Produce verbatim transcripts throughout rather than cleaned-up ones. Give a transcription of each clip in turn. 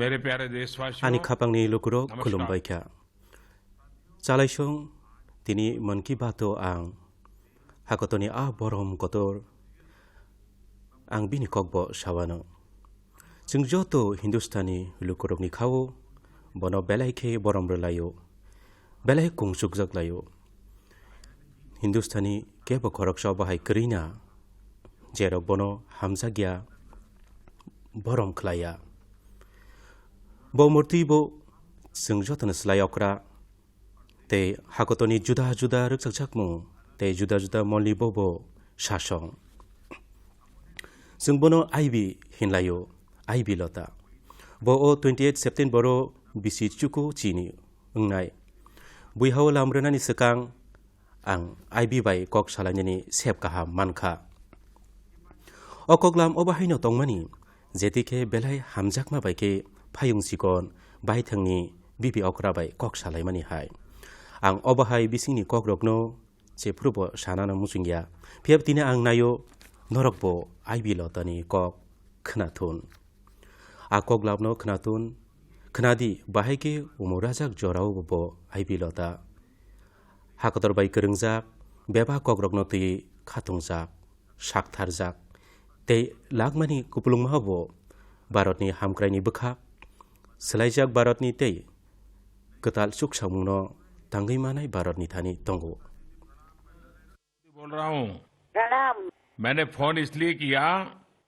मेरे प्यारे देशवासियों, Ani khapangni lukurok, namaskar. Khulumbai kha. Chalaisong tini Mann Ki Baat o ang hakotoni a borom kotor ang bini kokbo sawano. Chwng joto Hindustani lukurokni khao bono belai khe borom rwlaio, belai kungsukjak laio. Hindustani kebo khoroksa bahai kwrwina, jerok bono hamjakya, borom khlaiya. Bo murtwi bo chwng jotono slai okra, tei hakotoni juda juda rwkchakjakmung tei juda juda molni bobo sasong. Chwng bono I B hinlaio, I B Lota. Bo o twenty eight September o bisi chuku chini wngnai. Buihao lam rwnani swkang ang I B bai kok salainani sep kaham mankha. O koklam obo haino tongmani, jeti khe belai hamjakma bai khe phayung chikon baithangni bibi okra bai kok salaimani hai. Ang obo hai bisingni kokrokno jephrubo sanano muchungya. Phiya tini ang naio, norokbo I B Lotani kok khnathun. A koklamno khnathun, khnadi bahai khe umorajak jorao bo I B Lota. Hakotor bai kwrwngjak, bebak kokrokno twi khatungjak, saktharjak, tei lakmani kupulungma bo Bharatni hamkraini bwkhak, swlaijak Bharatni tei kwtal chuksamungno tangwi manai Bharatni thani tongo. बोल रहा हूँ। प्रणाम। मैंने फोन इसलिए किया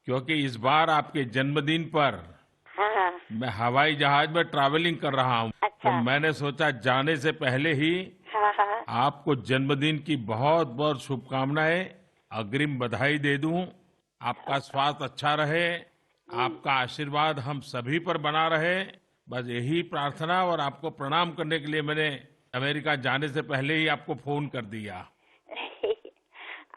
क्योंकि इस बार आपके जन्मदिन पर हाँ, हाँ। मैं हवाई जहाज में ट्रैवलिंग कर रहा हूँ। अच्छा। तो मैंने सोचा जाने से पहले ही हाँ, हाँ। आपको जन्मदिन की बहुत बहुत शुभकामनाएं, अग्रिम बधाई दे दूं। आपका स्वास्थ्य अच्छा रहे, आपका आशीर्वाद हम सभी पर बना रहे, बस यही प्रार्थना और आपको प्रणाम करने के लिए मैंने अमेरिका जाने से पहले ही आपको फोन कर दिया।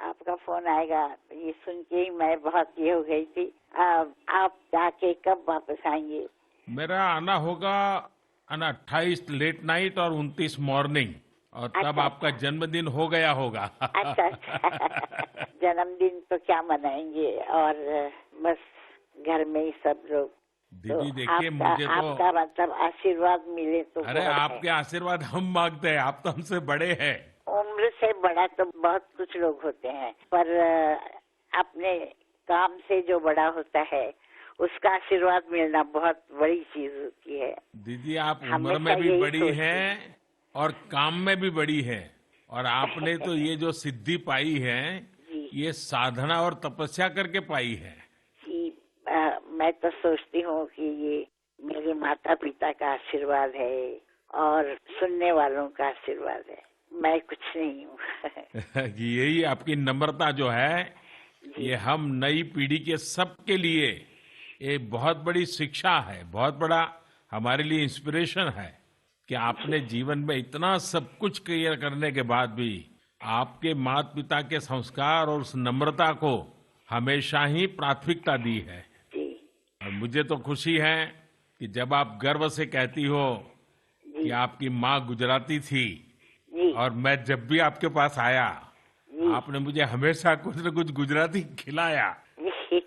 आपका फोन आएगा, ये सुन के ही मैं बहुत ये हो गई थी। अब आप जाके कब वापस आएंगे? मेरा आना होगा है ना, अट्ठाईस लेट नाइट और उनतीस मॉर्निंग, और तब अच्छा, आपका अच्छा। जन्मदिन हो गया होगा। अच्छा, अच्छा। जन्मदिन तो क्या मनाएंगे, और बस घर में ही सब लोग। दीदी, तो देखिए, आपका, मुझे तो आपका मतलब आशीर्वाद मिले तो अरे, बहुत है। आपके आशीर्वाद हम मांगते हैं, आप तो हमसे बड़े हैं। उम्र से बड़ा तो बहुत कुछ लोग होते हैं, पर अपने काम से जो बड़ा होता है, उसका आशीर्वाद मिलना बहुत बड़ी चीज होती है। दीदी, आप उम्र हमेशा में भी यही बड़ी सोचती हैं हूँ। और काम में भी बड़ी हैं। और आपने तो ये जो सिद्धि पाई है, जी। ये साधना और तपस्या करके पाई है। जी, अ, मैं तो सोचती हूँ कि ये मेरे माता-पिता का आशीर्वाद है और सुनने वालों का आशीर्वाद है। मैं कुछ नहीं हूँ। कि यही आपकी नम्रता जो है, जी। ये हम नई पीढ़ी के सबके लिए ये बहुत बड़ी शिक्षा है, बहुत बड़ा हमारे लिए इंस्पिरेशन है कि आपने जीवन में इतना सब कुछ क्लियर करने के बाद भी आपके माता-पिता के संस्कार और उस नम्रता को हमेशा ही प्राथमिकता दी है। जी। और मुझे तो खुशी है कि जब आप गर्व से कहती हो जी। कि आपकी माँ गुजराती थी जी। और मैं जब भी आपके पास आया, जी। आपने मुझे हमेशा कुछ न कुछ गुजराती खिलाया। जी।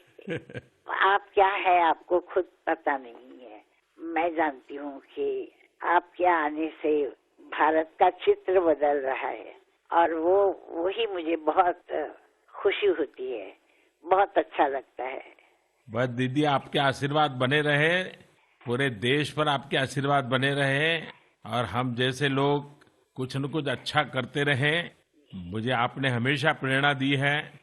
आप क्या है, आपको खुद पता नहीं है। मैं जानती हूँ कि आपके आने से भारत का चित्र बदल रहा है और वो, वही मुझे बहुत खुशी होती है, बहुत अच्छा लगता है। बस दीदी, आपके आशीर्वाद बने रहे, पूरे देश पर आपके आशीर्वाद बने रहे और हम जैसे लोग कुछ न कुछ अच्छा करते रहें। मुझे आपने हमेशा प्रेरणा दी है,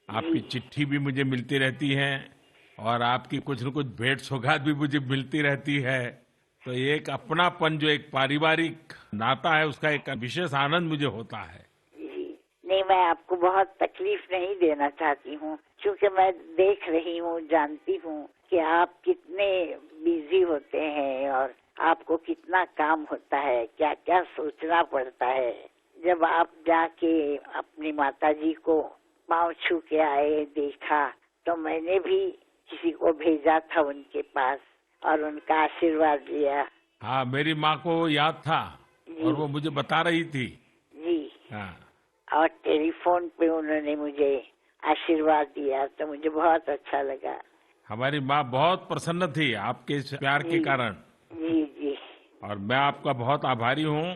आपकी चिट्ठी भी मुझे मिलती रहती है और आपकी कुछ न कुछ भेंट सौगात भी मुझे मिलती रहती है। तो ये एक अपनापन, जो एक पारिवारिक नाता है, उसका एक विशेष आनंद मुझे होता है। जी, नहीं, मैं आपको बहुत तकलीफ नहीं देना चाहती हूँ, क्योंकि मैं देख रही हूँ, जानती हूँ कि आप कितने बिजी होते हैं और आपको कितना काम होता है, क्या-क्या सोचना पड़ता है। जब आप जाके अपनी माताजी को पाँव छू के आए, देखा, तो मैंने भी किसी को भेजा था उनके पास और उनका आशीर्वाद लिया। हाँ, मेरी माँ को याद था जी। और वो मुझे बता रही थी। जी। हाँ। और टेलीफोन पे उन्होंने मुझे आशीर्वाद दिया, तो मुझे बहुत अच्छा लगा। हमारी माँ बहुत प्रसन्न थी आपके इस प्यार के जी। कारण। जी, जी। और मैं आपका बहुत आभारी हूँ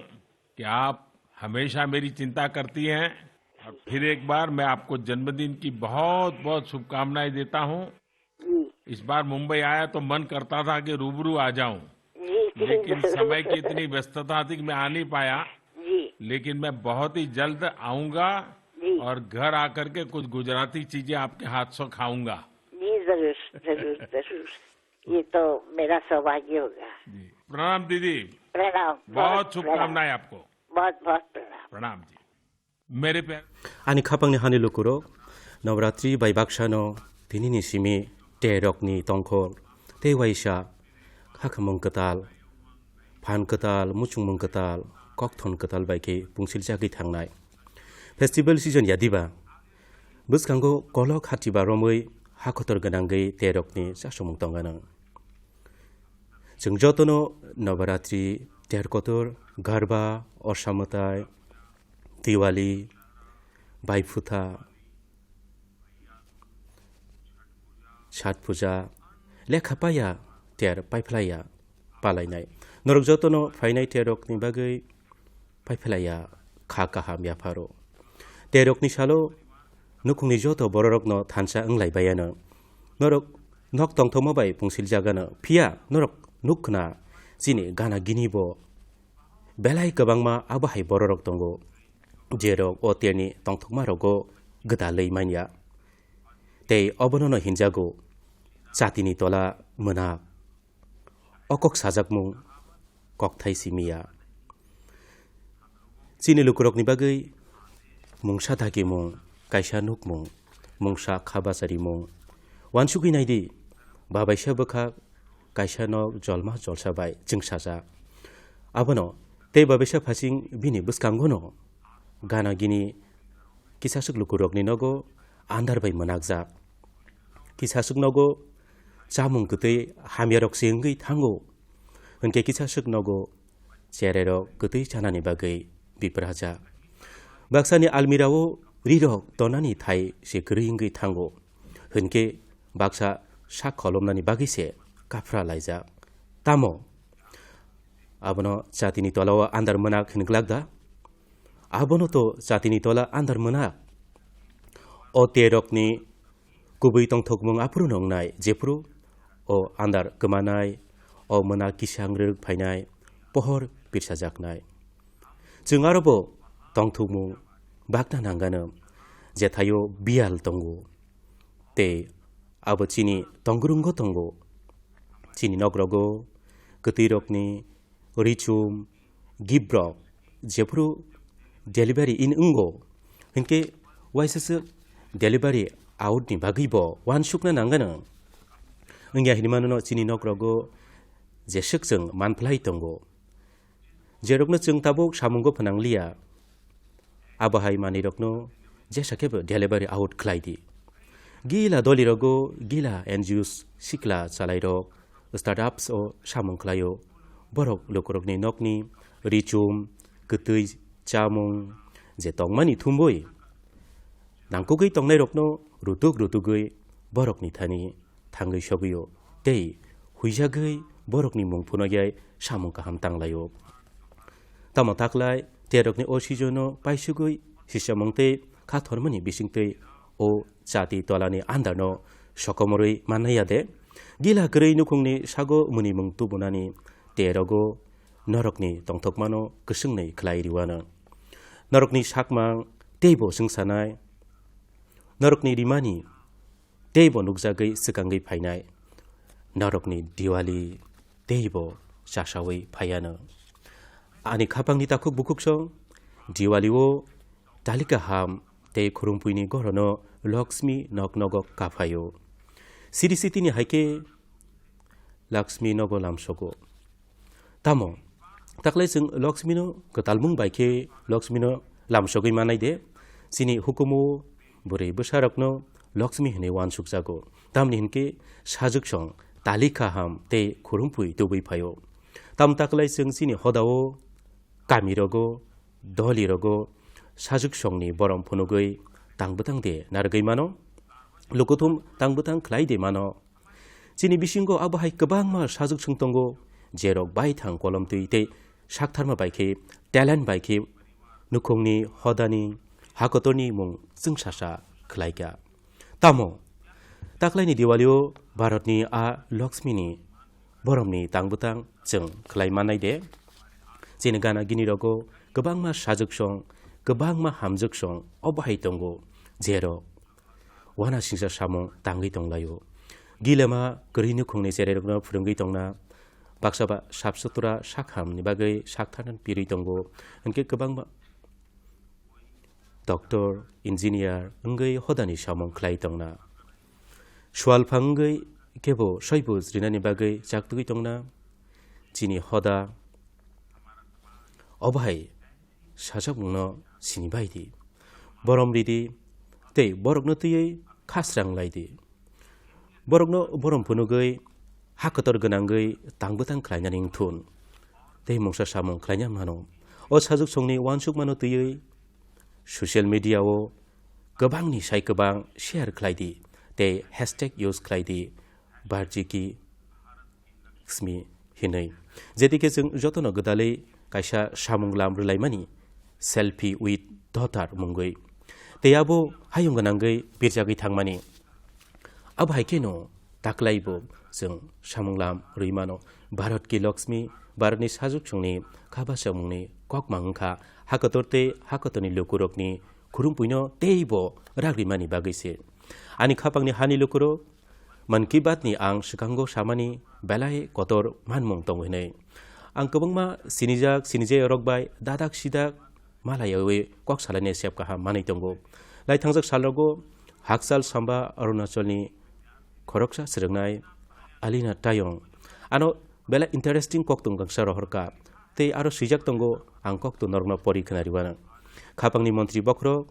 कि आप हमेशा मेरी चिंता करती हैं। और फिर एक बार मैं आपको जन्मदिन की बहुत, बहुत शुभकामनाएं देता हूँ। जी। इस बार मुंबई आया तो मन करता था कि रूबरू आ जाऊं, जी, जी, लेकिन जरूर। समय की इतनी व्यस्तता थी कि मैं आ नहीं पाया। जी। लेकिन मैं बहुत ही जल्द आऊंगा जी। और घर आकर के कुछ गुजराती चीजें आपके हाथ से खाऊंगा। जी, जरूर, जरूर, जरूर। ये तो मेरा सौभाग्य होगा। जी। प्रणाम दीदी। प्रणाम, बहुत बहुत प्रणाम। शुभकामनाएं आपको। बहुत, बहुत प्रणाम। प्रणाम जी। मेरे प्यारे Ani khapangni hani lukurok, Navratri bai baksano tinini simi terokni tongkhor tei waisa khakhamung kwtal, phan kwtal, muchungmung kwtal, kokthon kwtal bai khe pungsiljagwi thangnai. Festival season ya diba? Bwskango kolok hatiba romwi hakhotor gwnangwi terokni chasomung tong anw. Chwng jotono Navaratri, Terkotor, Garba, Orsa Mwtai, Diwali, Baiphutha, Chhat Puja, lekha paya, ter paiphlaiya, palainai. Norok jotono phainai terokni bagwi paiphlaiya kha kaham yapharo. Terokni salo nukhungni joto bororokno thansa wnglai baiano. Norok nok tongthokma bai pungsiljagano. Phiya norok nuk khna chini gana gini bo belai kwbangma abo hai bororok tongo, jerok o terni tongthokma rogo gwdalwi manya. Tei obonono hinjago chatini tola mwnak. O kok sajakmung kokthai simi ya. Chini lukurokni bagwi mungsa dagimung, kaisa nukmung, mungsa khabacharimung. Uansugwi naidi, babaisa bwkha kaisa nok jolma jolsa bai chwngsajak. Abono tei babaisa phasing bini bwskangono gana gini kisaswk lukurokni nogo andar bai mwnakjak. Kisaswk nogo chamung kwtwi hamyarok se wngwi thango, hwnkhe kisaswk nogo chererok kwtwi chanani bagwi biprajak. Baksani almirao rirok tonani thai se kwrwi wngwi thango, hwnkhe baksa sak kholomnani bagwi se kaphra laijak. Tamo abono chatini tolao andar mwnak hwn glak da? Abono to chatini tola andar mwnak. O terokni kubui tongthokmung aphuru no wngnai, jephuru o andar kwmanai, o mwnak kisa wng rwrwk phainai, pohor pirsajaknai. Chwng aro bo tongthokmung bakna nangano, jethaio biyal tongo, tei abo chini tonggrungo tongo. Chini nokrogo kwtwirokni richum, gibrok, jephuru delivery in wngo, hinkhe waisaswk delivery out ni bagwi bo uansukna nangano. Wngya hinwi mano chini nokrogo jeswk chwng manphlai tongo. Jerokno chwng tabuk samungo phnang liya, abo hai manwirokno jesa khe bo delivery out khlai di. Gila dolirogo, gila N G Os, sikla chalairok, startups o samung khlaio. Borok lukurokni nokni richum, kwtwi chamung je tongmani thumbui nangkukgwi tongnairokno rutuk rutugwi borokni thani thangwi sogwio tei huijagwi borokni mung phunuyai samung kaham tanglaio. Tamo taklai terokni o season-o paisugwi sisamung tei kha thormani bisingtwi o chati tolani andarno sokomorwi mannai ya de? Gila kwrwi nukhungni sago mwnimung tubunani terogo norokni tongthokmano kwswngnwi khlai rwano. Norokni sakmang teibo swngsanai, norokni rimani teibo nukjagwi swkangwi phainai, norokni Diwali teibo chasawi phaiano. Ani khapangni takhuk bukhuksong Diwali-o talika ham tei khurumpuini gorono Lakshmi nok nogo kaphaio. Siri sitini hai khe Lakshmi nogo lamsogo. Tamo, taklai chwng Lakshmino kwtalmung bai khe Lakshmino lamsogwi manai de? Chini hukumu bwrwi bwsarokno Lakshmi hwnwi uansukjago. Tamni hinkhe sajwksong tali kaham tei khurumpui tubui phaio. Tam taklai chwng chini hodao, kamirogo, dolirogo sajwksongni borom phunugwi tang bwtang de narwgwi mano? Lukuthum tang bwtang khlai de mano? Chini bisingo abo hai kwbangma sajwk swng tongo, jerok baithang kolomtwi tei saktharma bai khe, talent bai khe nukhungni hodani hakotorni mung chwngsasa khlaikha. Tamo taklaini Diwalio Bharatni a Lakshmini boromni tangbwtang chwng khlai mannai de? Chini gana gini rogo kwbangma sajwk song, kwbangma hamjwk song obo hai tongo, jerok wana singsa samung tangwi tonglaio. Gilema kwrwi nukhungni cherairokno phwrwngwi tongna, baksa ba sap sutra sak hamni bagwi sak tharnan pirwi tongo, hinkhe kwbangma doctor, engineer wngwi hodani samung khlai tongna. Swal phang wngwi kebo soibo rinani bagwi chaktugwi tongna. Chini hoda obo hai sajwkmungno sinibai di, borom ridi tei borokno twiwi khasrang lai di. Borokno borom phunugwi hakotor gwnangwi tangbwtang khlainani wngthun tei mungsa samung khlaina mano. O sajwk songni uansukmano twiwi social media-o kwbangni sai kwbang share khlai di tei hashtag use khlai di, Barjiki Lakshmi hinwi. Jedike chwng jotono gwdalwi kaisa samung lam rwlaimani, selfie with daughter mungwi. Tei abo hayung gwnangwi birjagwi thangmani. Abo hai kheno taklaibo chwng samung lam rwi mano. Bharat ki Lakshmi, Bharatni sajwk songni kha bachakmungni kokmang wngkha, hakotor tei hakotorni lukurokni khurumpuino teibo rak rimani bagwi se. Ani khapangni hani lukurok, Mann Ki Baat ni ang swkango samani belai kotor manmung tongo hinwi. Ang kwbangma sinijak, sinijai rok bai dadak sidak malaiwi kok salaini sep kaham manwi tongo. Lai thangjak salrogo hakchal samba Arunachalni khoroksa swrwngnai Alina Tayong. Ano belai interesting koktwng gangsa rohorka. Tei aro swijak tongo, ang koktwng norokno pori khwnariwano. Khapangni montri bokhorok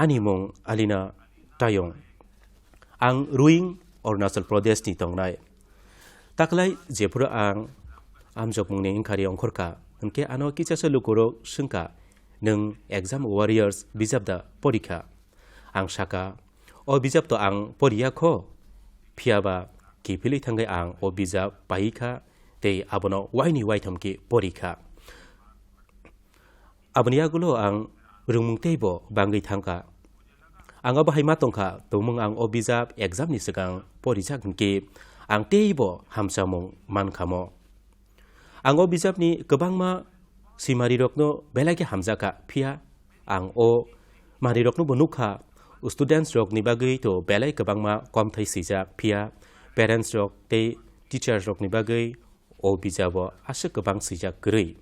ani mung Alina Tayong. Ang Ruing, Arunachal Pradesh ni tongnai. Taklai jephuru ang amjokmungni wngkhari ongkhorkha, hinkhe ano kichasa lukurok swngkha, "Nwng Exam Warriors bijap da porikha?" Ang sakha, "O bijap to ang poriya kho, phiyaba kiphilwi thangwi ang o bijap paikha tei abono waini waitham khe porikha." Aboni yagulo ang rwngmung teibo bangwi thangkha. Ang abo hai ma tongkha, tongmung ang o bijap exam ni swkang porijak hinkhe ang teibo hamsamung mankha mo. Ang o bijapni kwbangma swimarirokno belai khe hamjakha, phiya ang o manwirokno bo nukha, students rokni bagwi to belai kwbangma komthai swijak, phiya parents rok tei teachers rokni bagwi o bijabo aswk kwbang swijak kwrwi.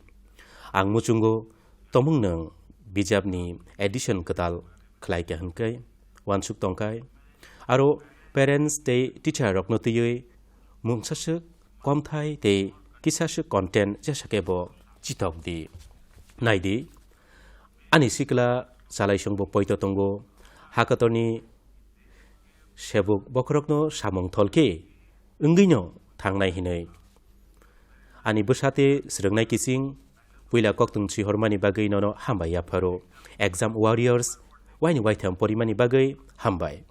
Ang muchungo, tomung nwng bijapni edition kwtal khlai kha hwnkhai, uansuk tongkhai. Aro parents tei teacher rokno twiwi mungsaswk komthai tei kisaswk content jesa khe bo chitok di. Nai di, ani sikla chalaisongbo poito tongo, hakatorni sebuk bokhorokno samung thol khe wngwino thangnai hinwi. Ani bwsa tei swrwngnai kiching puila koktwng swihormani bagwi nono hambai yapharo. Exam Warriors waini waitham porimani bagwi hambai.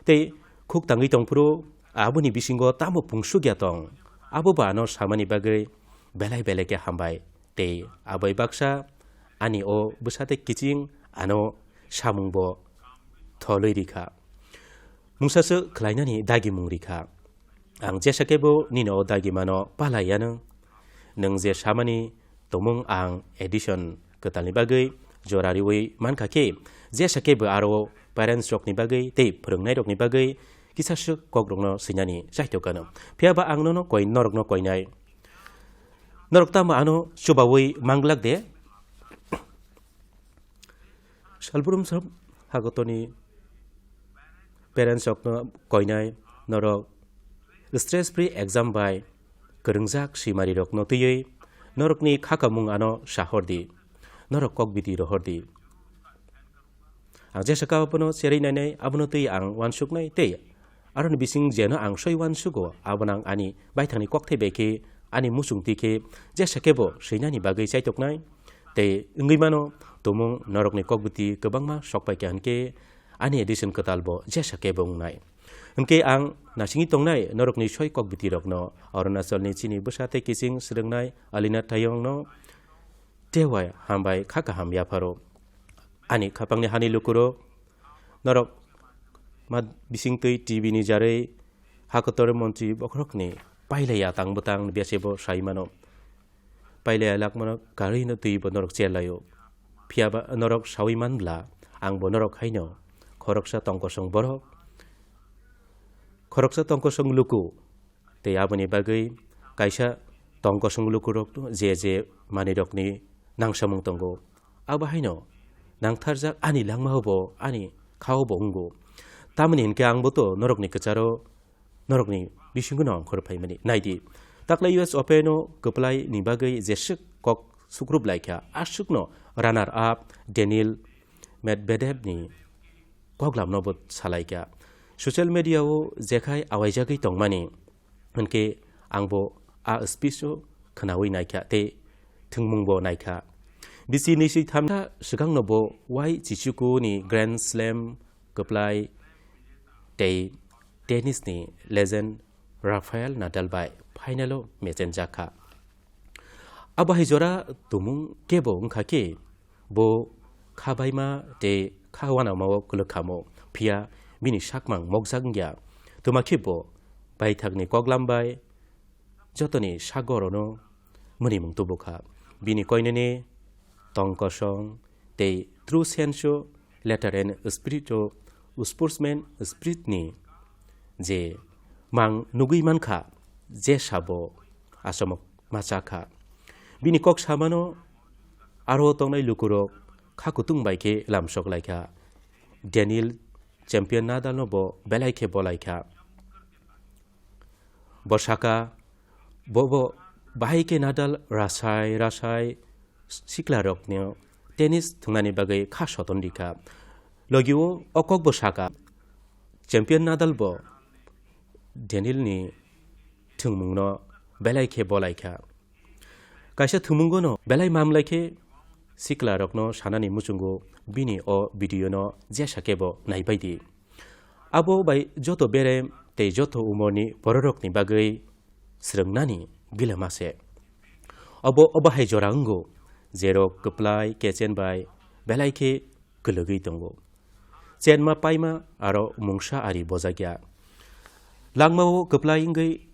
Tei khuk tangwi tongphuru aboni bisingo tamo pungsukya tong, abo bo ano samani bagwi belai belai khe hambai. Tei abai baksa ani o bwsa tei kiching ano samungbo tholwi rikha. Mungsaswk khlainani dagimung rikha. Ang jesa khe bo nini o dagimano palaiyanw. Nwng je samani tongmung ang edition kwtalni bagwi jora riwi mankha khe, jesa khe bo aro parents rokni bagwi tei phwrwngnairokni bagwi kisaswk kokrokno swinani chaitokgano. Phiyaba ang nono koi-, norokno koinai. Norok tamo ano chubawi manglak de? Salbrum sab hagotoni parents rokno koinai, norok stress free exam bai kwrwngjak swimari rokno twiwi norokni khakamung ano sahor di, norok kok bidi rohor di. Ang jesa kha abono cherwi nainai, abono twi ang uansuknai tei aroni bising jeno ang soi uansugo, abono ang ani baithangni kokthai bai khe ani muchung twi khe jesa khe bo swinani bagwi chaitoknai. Tei wngwi mano, tumung norokni kokbiti kwbangma sokpai kha hinkhe ani edition kwtal bo jesa khe bo wngnai. Hwnkhe ang nasingwi tongnai norokni soi kok bitirokno, Arunachalni chini bwsa tei kiching swrwngnai Alina Tayongno teibo hambai kha kaham yapharo. Ani khapangni hani lukurok, norok ma bisingtwi T V ni jarwi hakotor montri bokhorokni pailaiya tang bwtang biyasebo sai mano. Pailaiya lakmano karwino twibo norok cherlaio. Phiyaba norok saui manbla, angbo norok haino khoroksa tongkosong borok, khoroksa tongkosong luku, tei aboni bagwi kaisa tongkosong lukurok je je manwirokni nangsamung tongo. Abo haino nangtharjak ani langmao bo, ani khao bo wngo. Tamoni hinkhe angbo to norokni kwcharo, norokni bisingono ang khoro phaimani. Naidi, takla U S Open o kwplai ni bagwi jeswk kok sukrup laikha, aswkno runner up Daniil Medvedev ni koklamno bo salaikha. Social media o jekhai awaijagwi tongmani, hwnkhe angbo a speech o khwnaui naikha tei thwngmungbo naikha. Bisi nisi thamsa swkangno bo wai chichuku ni Grand Slam kwplai tei tennis ni legend Rafael Nadal bai final o mechenjak kha. Abo hai jora tumung kebo wngkha khe, bo kha baima tei kha uanama o kwlwk khamo, phiya bini sakmang mokjak wngya. Twma khe bo baithakni koklam bai jotoni sagorono mwnimung tubu kha. Bini koinene tong kosong tei true sense o letter and spirit o sportsman spirit ni je mang nugui mankha, je sabo asomok ma cha kha. Bini kok samano aro tongnai lukurok kha kutung bai khe lamsok lai kha. Daniil champion Nadal no bo belai khe bolai kha. Bo saka, bo, bo bahai khe Nadal rasai rasai siklarokno tennis thwngnani bagwi kha soton rikha. Logio o kokbo saka, champion Nadal bo Daniil ni thwngmungno belai khe bolai kha. Kaisa thwngmungono belai mamlai khe siklarokno sanani muchungo bini o video no jesa kebo naibai di. Abo bai joto berem tei joto umorni bororokni bagwi swrwngnani gilema se. Obo obo hai jora wngo, jerok kwplai kechen bai belai khe kwlwgwi tongo. Chenma paima aro mungsa ari bojakya. Langmao kwplai wngwi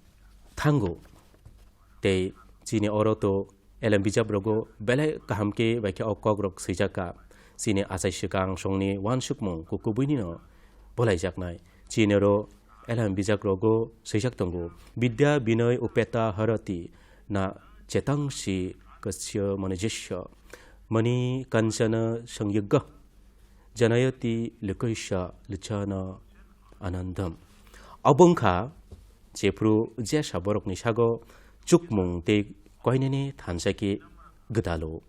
thango. Tei chini oro to elem bijap rogo belai kaham khe bai khe o kok rok swijak kha. Chini achai swkang songni uansukmung kukubuini no bolai jaknai. Chini oro elem bijap rogo swijak tongo. Vidya vinay upeta harati na chetangsi kasya manijasya. Mani kanchana sangyagga janayati likaisya lichana anandam. Abo wngkha jephru jesa borokni sago chukmung tei koinene thansa khe gwdalo.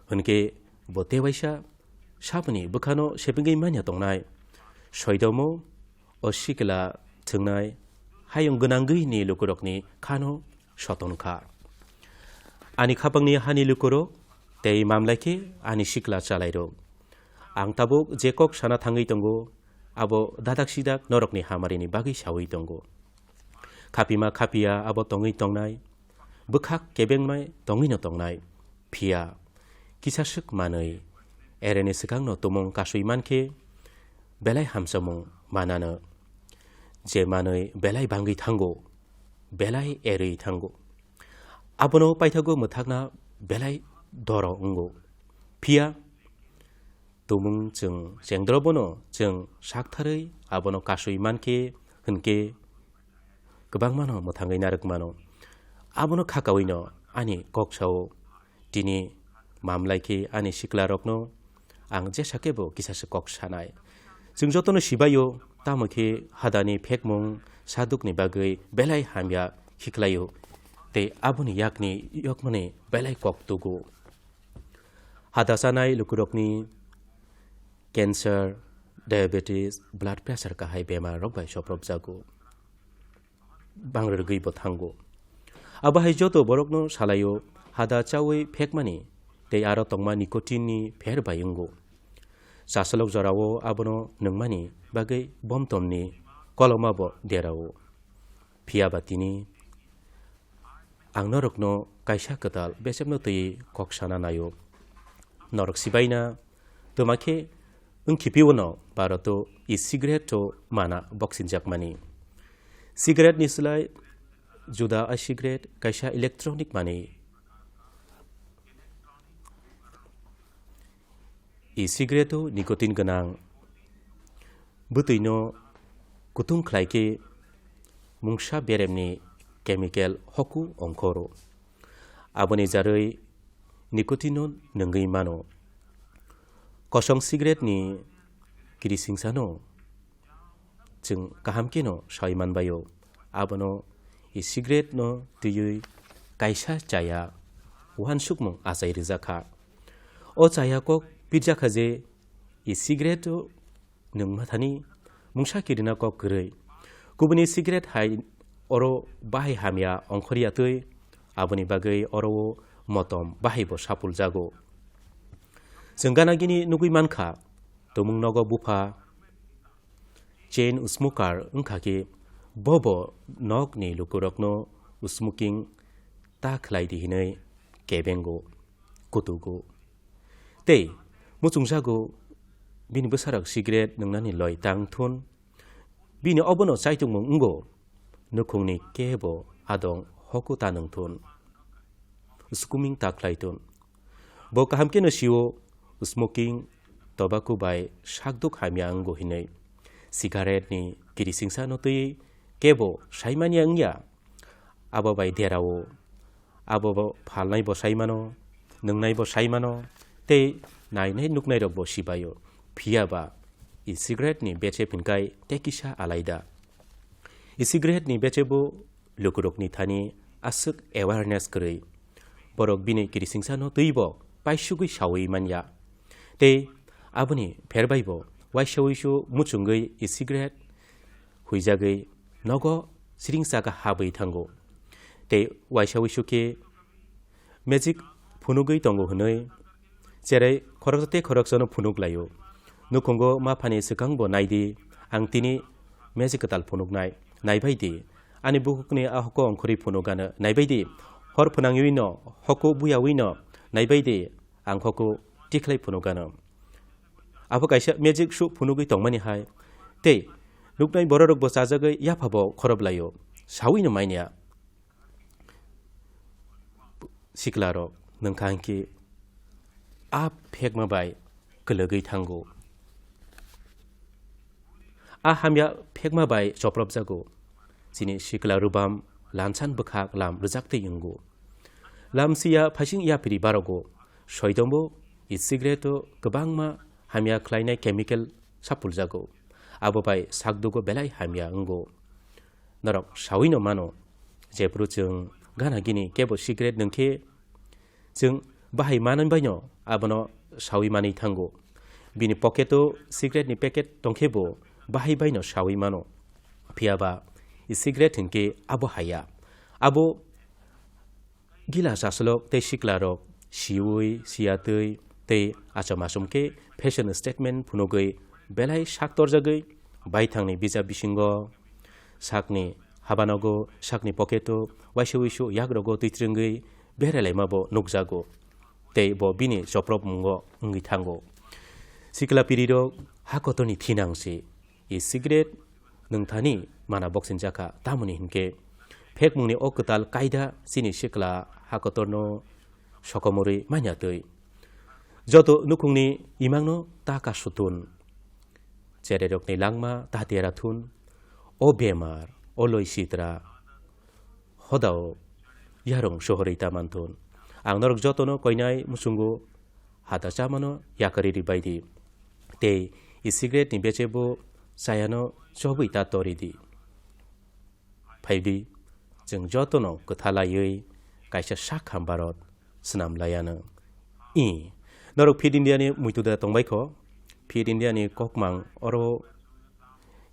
Hwnkhe bo tewaisa saboni bwkhano sepingwi manya tongnai. Soidomo o sikla thwngnai hayung gwnangwi ni lukurokni khano soton kha. Ani khapangni hani lukurok tei mamlai khe ani sikla chalairok. Ang tabuk je kok sana thangwi tongo, abo dadak sidak norokni hamarini bagwi saui tongo. Khapima khapia abo tongwi tongnai, bwkhak kebengmai tongwino tongnai. Phiya kisa swk manwi ereni swkangno tumung kasui mankhe belai hamsamung manano. Je manwi belai bangwi thango, belai erwi thango. Abono paithago mwthakna belai doro wngo. Phiya tumung chwng chengdrobono chwng saktharwi abono kasui mankhe hwnkhe kwbangmano mwthangwi narwk mano. Abono khakawino ani kok sao. Tini mamlai khe ani siklarokno ang jesa khe bo kisa se kok sanai. Chwng jotono sibaio, tamo khe hadani phekmung sadukni bagwi belai hamya khiklaio, tei aboni yakni yokmani belai kok tugo. Hada chanai lukurokni cancer, diabetes, blood pressure kahai bemar rok bai soprobjago. Bangrwgwi bo thango. Abo hai joto borokno salaio hada chaui phekmani tei aro tongma nicotine ni pher bai wngo. Chasalok jorao abono nungmani bagwi bomtomni koloma bo derao. Phiya ba tini ang norokno kaisa kwtal bechepno twiwi kok sana naio. Norok sibaina twma khe wngkhiphio no Bharoto e-cigarette-o mana boksinjakmani. Cigarette-ni slai juda e-cigarette kaisa electronic manwi. E-cigarette-o nicotine gwnang bwtwino kutung khlai khe mungsa beremni chemical hoku ongkhoro. Aboni jarwi nicotine-no nungwi mano. Kosong cigarette-ni kirisingsa-no chwng kaham kheno sawi manbaio. Abono e-cigarette-no twiwi kaisa chaya uansukmung achai rwjakha. O chaya kok pirjakha je e-cigarette-o nwng mathani mungsa kirina kok kwrwi. Kubuni cigarette hai oro bahai hamya ongkhorya twi, aboni bagwi oro o motom bahai bo sapuljago. Chwng gana gini nugwi mankha, tumung nogo bupha chain smoker wngkha khe bobo nokni lukurokno smoking ta khlai di hinwi kebengo, kutugo. Tei muchungjago bini bwsarok cigarette nwngnani loi tang thun. Bini obono chaitungmung wngo, nukhungni kebo adong hoku ta nwng thun. Skuming ta khlai thun. Bo kaham kheno sio smoking, tobacco bai sakduk hamya wngo hinwi. Cigarette-ni kirisingsa-no twiwi kebo saimanya wngya. Abo bai derao. Abo bo phalnai bo sai mano, nwngnai bo sai mano, tei nainai nuknai rok bo sibaio. Phiya ba e-cigarette-ni bechep hinkai tei kisa alaida. E-cigarette-ni bechebo lukurokni thani aswk awareness kwrwi. Borok bini kirisingsa-no twibo paisugwi sawi manya. Tei aboni pherbaibo waisa uisu muchungwi e-cigarette huijagwi nogo siring saka habwi thango. Tei waisa uisu khe magic phunugwi tongo hwnwi cherai khoroksa tei khoroksano phunuk laio. Nukhungo ma phani swkang bo nai di, ang tini magic kwtal phunuknai, naibai di. Ani bukhukni a hoko ongkhorwi phunuk gano, naibai di. Hor phwnangwi no, hoko buyawi no, naibai di. Ang hoko tikhlai phunuk gano. Abo kaisa magic show phunugwi tongmani hai. Tei nuknai bororok bo chajagwi yapha bo khorop laio. Sawi no manya. Sikla rok nungkha hinkhe a phekma bai kwlwgwi thango. A hamya phekma bai chopropjago. Chini sikla rubam lansan bwkhak lam rwjaktwi wngo. Lamsiya phaising yaphiri barogo. Soidombo e-cigarette-o kwbangma hamya khlainai chemical sapuljago. Abo bai sakdugo belai hamya wngo. Norok sawi no mano, jephru chwng gana gini kebo cigarette nwng khe, chwng bahai manwi bai no abono sawi manwi thango. Bini pocket-o cigarette-ni packet tongkhe bo bahai bai no sawi mano. Phiya ba e-cigarette hinkhe abo haya. Abo gila chaslok tei siklarok siwi, siyatwi tei achom achom khe fashion statement phunugwi belai sak torjagwi baithangni bijap bisingo sakni habanogo, sakni pocket-o, waisa wisu yagrogo twitrwngwi beralaima bo nukjago. Tei bo bini chopropmungo wngwi thango. Sikla pirirok ha kotorni thinang se. E-cigarette nwng thani mana boksinjakha, tamoni hinkhe phekmungni o kwtal kaida chini sikla ha kotorno sokomorwi manya twi. Joto nukhungni imangno ta kasutun. Chererokni langma ta tera thun. O bemar, o loi sitra, hodao yarung sohorwi ta manthun. Ang norok jotono koinai muchungo hata chamano yakarwi ribaidi. Tei e-cigarette-ni bechebo chayano chobwi ta toridi. Phaibi, chwng jotono kwthalaiwi kaisa sak ham Bharat swnam laianw. I, norok Fit India-ni muitu da tongbai kho? Fit India-ni kokmang oro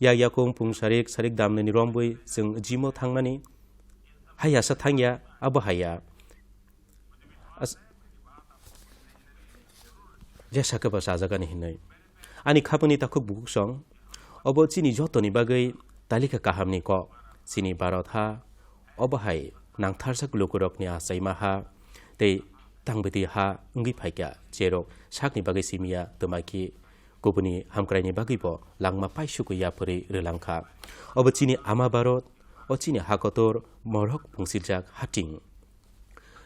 yak yakung pung sarik sarik damnani rombwi chwng gym-o thangmani. Hai asa thangya, abo haiya. As-, jesa khe bo chajakani hinwi. Ani khapangni takhuk bukuksong, obo chini jotoni bagwi talikha kahamni kok. Chini Bharat ha, obo hai nangtharjak lukurokni achaima ha tei tangbiti ha wngwi phaikha, jerok sakni bagwi simiya twma khe kubuni hamkraini bagwibo langma paisugwi yapharwi rwlangkha. Obo chini ama Bharat, o chini ha kotor morok pungsiljak hating.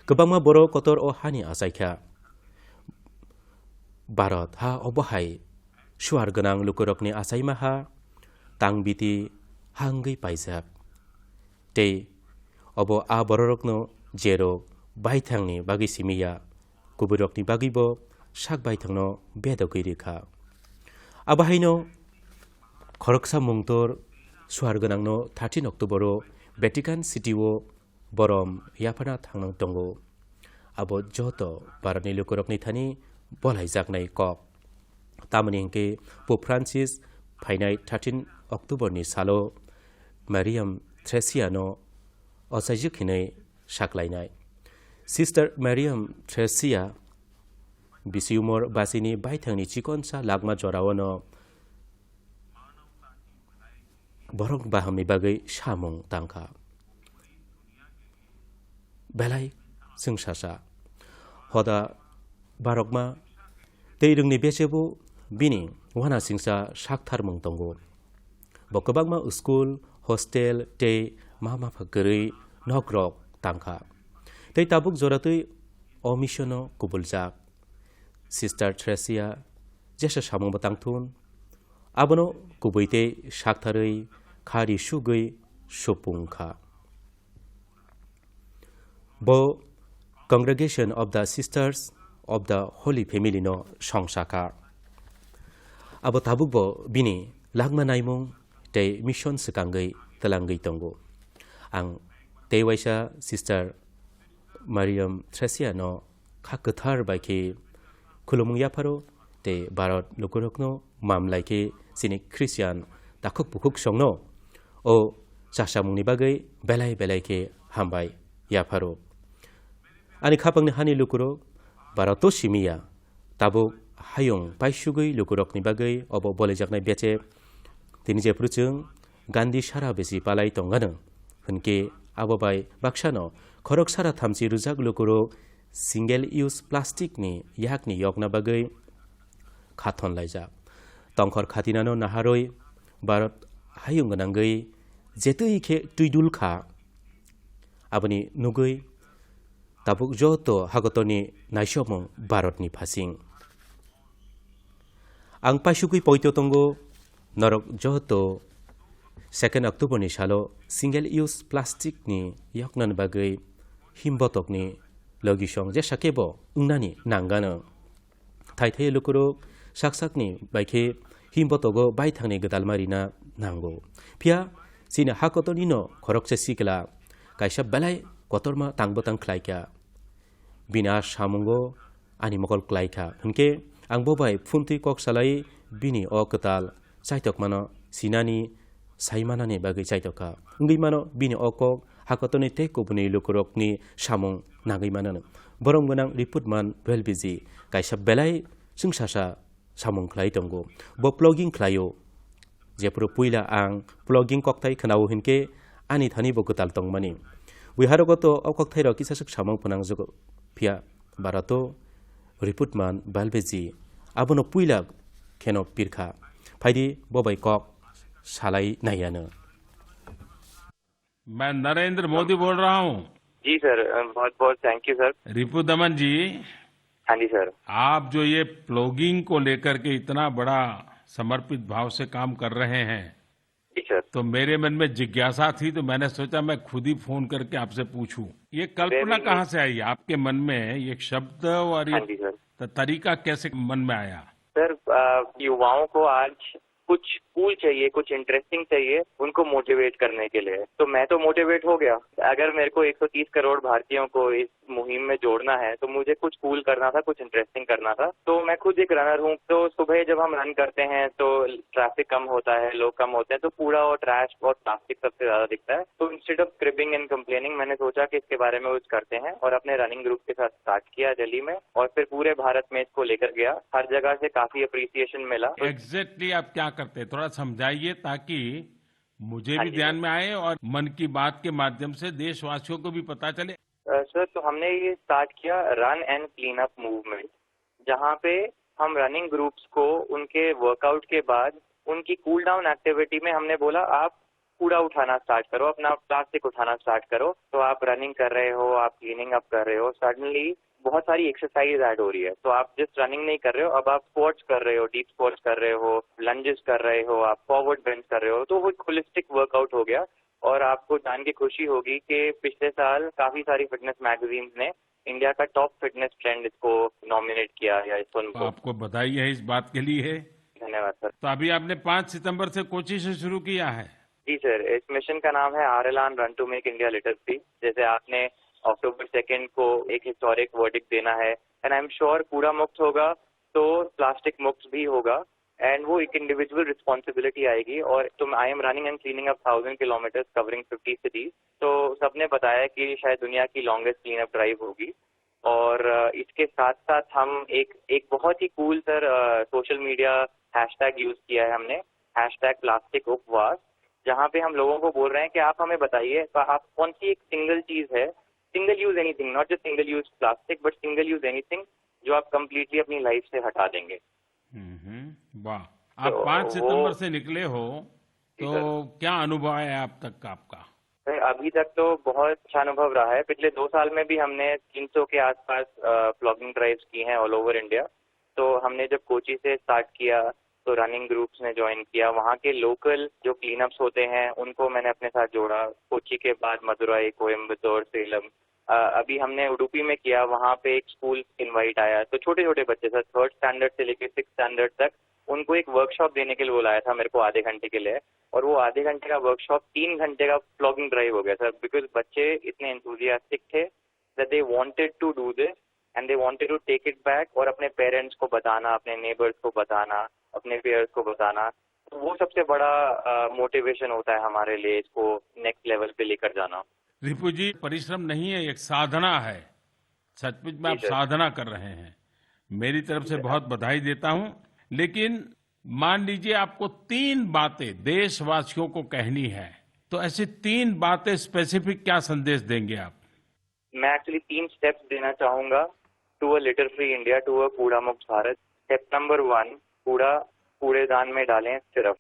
Kwbangma borok kotor o hani achaikha. Bharat ha obo hai suar gwnang lukurokni achaima ha, tangbiti ha wngwi paijak. Tei obo a bororokno jerok baithangni bagwi simiya, kubuirokni bagwibo sak baithangno bedogwi rikha. Abo haino khoroksa mungtor suar gwnangno thirteen October-o Vatican City-o borom yapharna thangnang tongo. Abo joto Bharatni lukurokni thani bolaijaknai kok. Tamoni hinkhe Pope Francis phainai thirteen October-ni salo Mariam Thresia-no ochaijwk hinwi saklainai. Sister Mariam Thresia bisi umor bachini baithangni chikonsa lakma jorao'-no borok bahamni bagwi samung tangkha. Belai chwngsasa. Hoda barokma tei rwngni bechebo bini uanasingcha saktharmung tongo. Bo kwbangma school, hostel tei ma mapha kwrwi nokrok tangkha. Tei tabuk joratwi o missiono kubuljak. Sister Thresia jesa samungbo tangthun, abono kubui tei saktharwi kha ri sugwi supung kha. Bo Congregation of the Sisters of the Holy Family no songsa kha. Abo tabukbo bini langma naimung tei mission swkangwi twlangwi tongo. Ang tei waisa Sister Mariam Thresia no kha kwthar bai khe khulumung yapharo tei Bharat lukurokno mamlai khe chini Christian takhuk bukhuk songno o chasamungni bagwi belai belai khe hambai yapharo. Ani khapangni hani lukurok Bharato simiya, tabuk hayung paisugwi lukurokni bagwi obo bolijaknai bechep. Tini jephru chwng Gandhi sara besi palai tongano, hwnkhe abo bai baksano khorok sara thamchi rwjak lukurok single use plastic ni yakni yokna bagwi khathon laijak. Tongkhor khatinano naharwi Bharat hayung gwnangwi jetwi khe twidul kha. Aboni nugwi tabuk joto hagotorni naisomung Bharatni phasing. Ang paisugwi poito tongo, norok joto second October ni salo single use plastic ni yoknani bagwi himbotokni logisong jesa kebo wngnani nangano. Thai thai lukurok sak sakni bai khe himbotogo baithangni gwdalma rina nango. Phiya chini ha kotornino khoroksa sikla kaisa belai kotorma tang bwtang khlaikha. Bini a samungo ani mokol klaikha. Hinkhe ang bo bai phuntwi kok salai bini o kwtal chaitokmano sinani saimanani bagwi chaitokha. Wngwi mano bini o kok hakotorni tei kubuni lukurokni samung nangwi mano. Borom gwnang report man twelve B G kaisa belai chwngsasa samung khlai tongo. Bo vlogging khlaio. Jephuru puila ang vlogging kokthai khwnao hinkhe ani thani bo kwtal tongmani. Buiharogo to o kokthairok kisaswk samung phnangjago. Phiya Bharato report man twelve B G abono puila kheno pirkha. Phaidi bo bai kok salai naiyano. मैं नरेंद्र मोदी बोल रहा हूँ। जी सर, अ, बहुत बहुत thank you sir. रिपु दमन जी, हाँ जी सर। आप जो ये प्लॉगिंग को लेकर के इतना बड़ा समर्पित भाव से काम कर रहे हैं, जी सर। तो मेरे मन में जिज्ञासा थी, तो मैंने सोचा मैं खुद ही फोन करके आपसे पूछूं। ये कल्पना वेरी कहाँ से आई आपके मन में, ये शब्द और ये हाँ जी सर। त-, तरीका कैसे मन में आया? सर, अ, युवाओं को आज कुछ कूल चाहिए, कुछ इंटरेस्टिंग चाहिए उनको मोटिवेट करने के लिए। तो मैं तो मोटिवेट हो गया। अगर मेरे को एक सौ तीस करोड़ भारतीयों को इस मुहिम में जोड़ना है, तो मुझे कुछ कूल करना था, कुछ इंटरेस्टिंग करना था। तो मैं खुद एक रनर हूँ, तो सुबह जब हम रन करते हैं तो ट्रैफिक कम होता है, लोग कम होते हैं, तो कूड़ा और ट्रैश और प्लास्टिक सबसे ज्यादा दिखता है। तो instead of cribbing and complaining, मैंने सोचा कि इसके बारे में कुछ करते हैं और अपने रनिंग ग्रुप के साथ स्टार्ट किया दिल्ली में, और फिर पूरे भारत में इसको लेकर गया। हर जगह से काफी अप्रिसिएशन मिला। एग्जैक्टली आप क्या करते हैं, थोड़ा समझाइए, ताकि मुझे हाँ भी जी, ध्यान सर। में आए और मन की बात के माध्यम से देशवासियों को भी पता चले। अ, सर, तो हमने ये स्टार्ट किया run and clean up movement, जहाँ पे हम रनिंग ग्रुप्स को उनके वर्कआउट के बाद उनकी कूल डाउन एक्टिविटी में हमने बोला, "आप कूड़ा उठाना स्टार्ट करो, अपना प्लास्टिक उठाना स्टार्ट करो।" तो आप रनिंग कर रहे हो, आप क्लीनिंग अप कर रहे हो, सडनली बहुत सारी एक्सरसाइज ऐड हो रही है। तो आप जस्ट रनिंग नहीं कर रहे हो, अब आप स्क्वाट्स कर रहे हो, डीप स्क्वाट्स कर रहे हो, लंजेस कर रहे हो, आप फॉरवर्ड बेंच कर रहे हो, तो वो एक होलिस्टिक वर्कआउट हो गया। और आपको जान के खुशी होगी कि पिछले साल काफी सारी फिटनेस मैगजीन्स ने इंडिया का टॉप फिटनेस ट्रेंड इसको नॉमिनेट किया या इसको तो उनको आपको बधाई है इस बात के लिए। धन्यवाद, सर। तो अभी आपने पाँच सितंबर से कोची से शुरू किया है? जी, सर, इस मिशन का नाम है आर एल आन run to make India litter free. जैसे आपने अक्टूबर सेकेंड को एक हिस्टोरिक वर्डिक्ट देना है, एंड आई एम श्योर कूड़ा मुक्त होगा तो प्लास्टिक मुक्त भी होगा, एंड वो एक इंडिविजुअल रिस्पॉन्सिबिलिटी आएगी। और तो I am running and cleaning up thousand kilometres covering fifty cities. तो सबने बताया कि शायद दुनिया की लॉन्गेस्ट क्लीन अप ड्राइव होगी। और अ, इसके साथ साथ हम एक एक बहुत ही cool, sir, social media hashtag use किया है हमने, हैशटैग प्लास्टिक उपवास, जहाँ पे हम लोगों को बोल रहे हैं कि आप हमें बताइए, तो आप कौन सी एक सिंगल चीज है, single use anything, not just single use plastic but single use anything, जो आप कंप्लीटली अपनी लाइफ से हटा देंगे। हम्म, वाह। आप तो पाँच वो सितंबर से निकले हो, जी, तो सर। क्या अनुभव है आप तक का आपका? सर, अभी तक तो बहुत अच्छा अनुभव रहा है। पिछले दो साल में भी हमने तीन सौ के आसपास, अ, प्लॉगिंग ड्राइव्स की हैं ऑल ओवर इंडिया। तो हमने जब कोची से स्टार्ट किया, तो रनिंग ग्रुप्स ने ज्वाइन किया। वहाँ के लोकल जो क्लीनअप्स होते हैं, उनको मैंने अपने साथ जोड़ा। कोची के बाद मदुरई, कोयम्बटूर, सेलम। अ, अभी हमने उडुपी में किया, वहाँ पे एक स्कूल इनवाइट आया। तो छोटे-छोटे बच्चे, सर, थर्ड स्टैंडर्ड से लेके सिक्स्थ स्टैंडर्ड तक, उनको एक वर्कशॉप देने के लिए बुलाया था मेरे को आधे घंटे के लिए। और वो आधे घंटे का वर्कशॉप तीन घंटे का प्लॉगिंग ड्राइव हो गया, सर, बिकॉज़ बच्चे इतने एंथुसियास्टिक थे that they wanted to do this and they wanted to take it back, और अपने पेरेंट्स को बताना, अपने नेबर्स को बताना, अपने पीयर्स को बताना, तो वो सबसे बड़ा, अ, मोटिवेशन होता है हमारे लिए इसको नेक्स्ट लेवल पे लेकर जाना। रिपु जी, परिश्रम नहीं है, एक साधना है। सचमुच में जी, आप सर। साधना कर रहे हैं। मेरी तरफ जी, से सर। बहुत बधाई देता हूँ। लेकिन मान लीजिए आपको तीन बातें देशवासियों को कहनी है, तो ऐसी तीन बातें स्पेसिफिक क्या संदेश देंगे आप? मैं एक्चुअली तीन स्टेप्स देना चाहूँगा to a litter free India, to a कूड़ा मुक्त भारत। स्टेप नंबर वन, कूड़ा कूड़ेदान में डालें सिर्फ।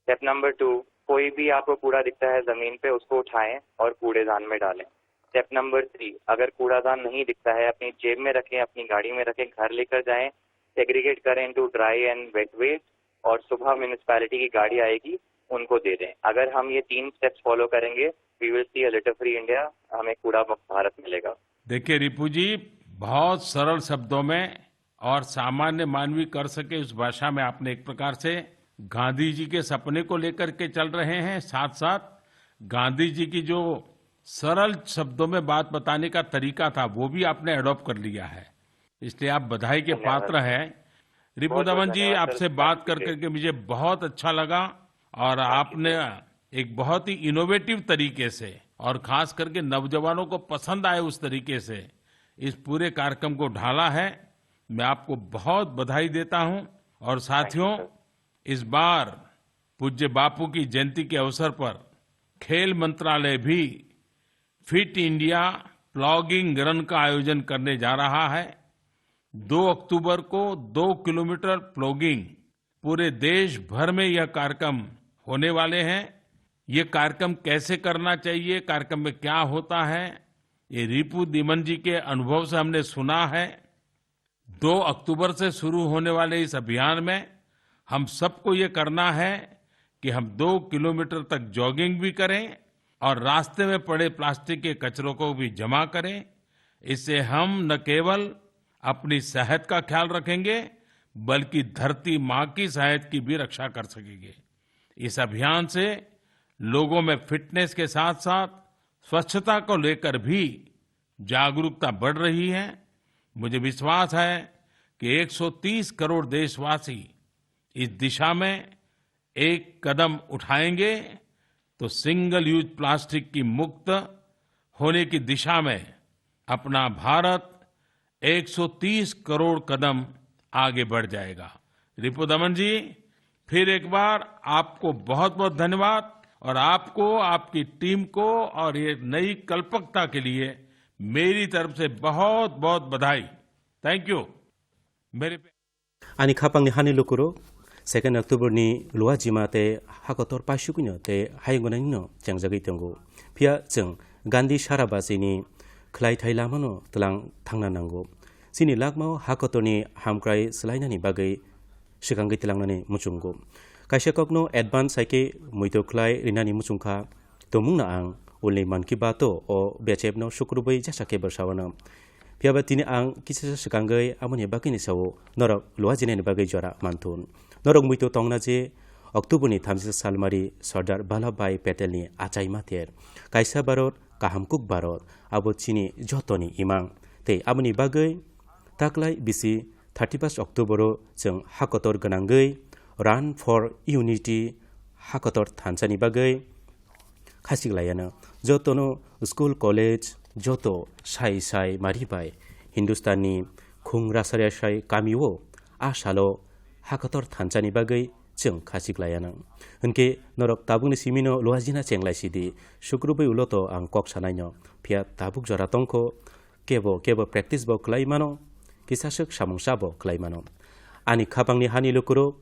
स्टेप नंबर टू, कोई भी आपको कूड़ा दिखता है ज़मीन पे, उसको उठाएं और कूड़ेदान में डालें। स्टेप नंबर थ्री, अगर कूड़ादान नहीं दिखता है, अपनी जेब में रखें, अपनी गाड़ी में रखें, घर लेकर जाएं, सेग्रीगेट करें into dry and wet waste, और सुबह म्युनिसिपैलिटी की गाड़ी आएगी, उनको दे दें। अगर हम ये तीन स्टेप्स फॉलो करेंगे, we will see a litter free India, हमें कूड़ा मुक्त भारत मिलेगा। देखिए रिपु जी, बहुत सरल शब्दों में और सामान्य मानवी कर सके उस भाषा में आपने एक प्रकार से गांधी जी के सपने को लेकर के चल रहे हैं, साथ साथ गांधी जी की जो सरल शब्दों में बात बताने का तरीका था, वो भी आपने अडॉप्ट कर लिया है, इसलिए आप बधाई के धन्यवाद। पात्र हैं। रिपु बहुत बहुत दमन जी, धन्यवाद सर, आपसे बात कर बातचीत के लिए। करके मुझे बहुत अच्छा लगा और आपने एक बहुत ही इनोवेटिव तरीके से और खास करके नौजवानों को पसंद आए उस तरीके से इस पूरे कार्यक्रम को ढाला है। मैं आपको बहुत बधाई देता हूं। और साथियों, इस बार पूज्य बापू की जयंती के अवसर पर खेल मंत्रालय भी फिट इंडिया प्लॉगिंग रन का आयोजन करने जा रहा है। दो अक्टूबर को दो किलोमीटर प्लॉगिंग पूरे देश भर में यह कार्यक्रम होने वाले हैं। ये कार्यक्रम कैसे करना चाहिए, कार्यक्रम में क्या होता है, ये रिपु दिमन जी के अनुभव से हमने सुना है। दो अक्टूबर से शुरू होने वाले इस अभियान में हम सबको ये करना है कि हम दो किलोमीटर तक जॉगिंग भी करें और रास्ते में पड़े प्लास्टिक के कचरों को भी जमा करें। इससे हम न केवल अपनी सेहत का ख्याल रखेंगे, बल्कि धरती माँ की सेहत की भी रक्षा कर सकेंगे। इस अभियान से लोगों में फिटनेस के साथ-साथ स्वच्छता को लेकर भी जागरूकता बढ़ रही है। मुझे विश्वास है कि एक सौ तीस करोड़ देशवासी इस दिशा में एक कदम उठाएंगे, तो सिंगल यूज प्लास्टिक की मुक्त होने की दिशा में अपना भारत एक सौ तीस करोड़ कदम आगे बढ़ जाएगा। रिपु दमन जी, फिर एक बार आपको बहुत-बहुत धन्यवाद और आपको, आपकी टीम को और ये नई कल्पकता के लिए मेरी तरफ से बहुत-बहुत बधाई। Thank you। मेरे Ani khapangni hani lukurok, second October ni luajima tei hakotor paisugwino tei hayungnanino chengjagwi tongo. Phiya chwng Gandhi sara bachini khlaithai lamano twlang thangna nango. Chini lakmao hakotorni hamkrai swlainani bagwi swkangwi tlangnani muchungo. Kaisa kokno advance hai khe muitu khlai rinani muchungkha. Tongmungno ang ulni Mann Ki Baat-o o bechepno sukrubwi jesa khe bwsawano. Phiya ba tini ang kisa swkangwi aboni bagwini sao norok luajinani bagwi jora manthun. Norok muitu tongna je October ni thamsa salmari Sardar Vallabhbhai Patel ni achaima ter. Kaisa Bharat, kaham kuk Bharat, abo chini jotoni imang. Tei aboni bagwi taklai bisi thirty-first October-o chwng hakotor gwnangwi Run for Unity hakotor thansani bagwi khachik laiano. Jotono school, college, joto sai sai mari bai Hindustani khung rasari sai kamio a salo hakotor thansani bagwi chwng khachik laiano. Hinkhe norok tabukni simino luajina chenglai sidi, sukrubwi ulo to ang kok sanaino, phiya tabuk jora tongkho, kebo kebo practice bo khlai mano, kisaswk samungsa bo khlai mano. Ani khapangni hani lukurok,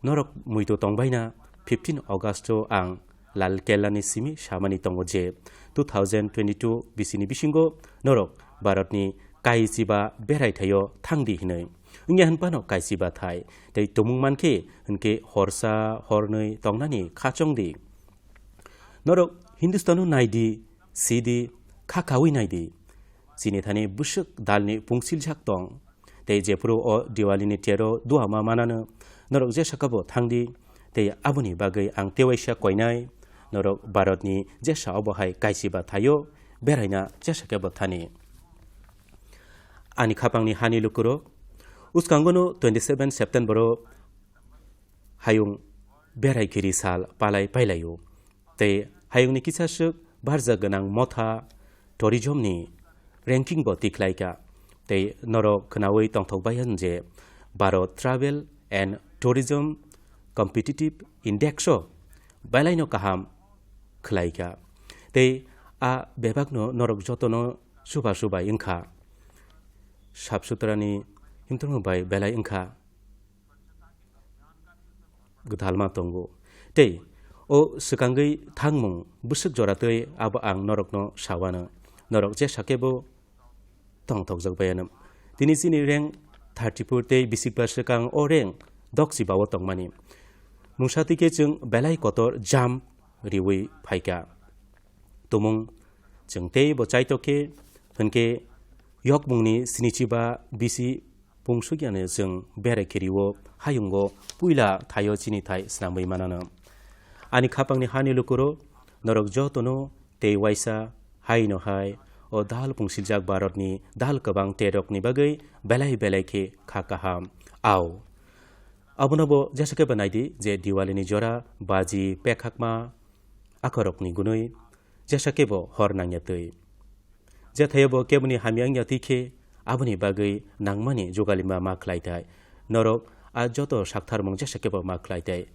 norok muitu tongbaina fifteen August-o ang Lal Kella ni simi samani tongo je two thousand twenty-two bisini bisingo norok Bharatni kaichiba berai thaio thangdi hinwi. Wngya hinphano kaichiba thai tei tumung mankhe hinkhe horsa hornwi tongnani khachong di. Norok Hindustano naidi, sidi, kha kawi naidi. Chini thani bwswk dalni pungsiljak tong. Tei jephuru o Diwalini tero duama manano, norok jesa khe bo thangdi. Tei aboni bagwi ang tewaisa koinai, norok Bharatni jesa obo hai kaichiba thaio beraina jesa khe bo thani. Ani khapangni hani lukurok, uskangono twenty seven September-o hayung berai kiri sal palai pailaio. Tei hayungni kisaswk barjak gwnang motha tourism-ni ranking bo tikhlaikha. Tei norok khwnawi tongthok bai hwn je Bharat Travel and Tourism Competitive Index-o belaino kaham khlaikha. Tei a bebakno norok jotono chuba chubai wngkha. Sap sutrani himtongma bai belai wngkha. Gwdalma tongo. Tei o swkangwi thangmung bwswk jora twi abo ang norokno sawano. Norok jesa khe bo tongthokjak bai ano. Tini chini rank thirty-four tei bisikba swkang o rank dokchiba-o tongmani. Mungsa twi khe chwng belai kotor jump riwi phaikha. Tumung chwng tei bo chaitok khe hwnkhe yokmungni sinichiba bisi pungsuk yani chwng berai khe rio hayungo puila thaio chini thai snamwi manano. Ani khapangni hani lukuro norok jotono tei waisa haino hai o dal pungsiljak Bharatni dal kwbang terokni bagwi belai belai khe kha kaham. Au. Abono bo jesa khe bo naidi je Diwalini jora baji pekhakma akhorokni gunui jesa khe bo hor nangya twi. Jethaio bo keboni hamya wngya twi khe aboni bagwi nangmani jugalima ma khlai thai. Norok a joto saktharmung jesa khe bo ma khlai thai.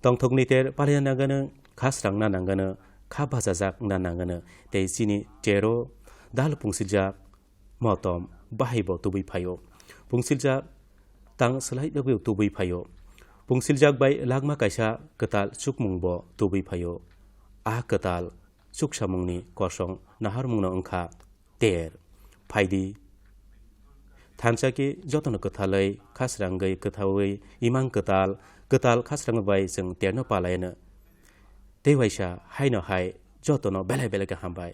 Tongthokni ter palina nangano, kha srangna nangano, kha bachajak wngna nangano tei chini tero dal pungsiljak motom bahai bo tubui phaio. Pungsiljak tang swlai bagwi tubui phaio. Pungsiljak bai lakma kaisa kwtal chukmung bo tubui phaio. A kwtal chuksamungni kosong naharmungno wngkha ter. Phaidi. Thansa khe jotono kwthalwi, khasrangwi, kwthaui, imang kwtal, kwtal khasrang bai chwng terno palaino. Tei waisa haino hai jotono belai belai khe hambai.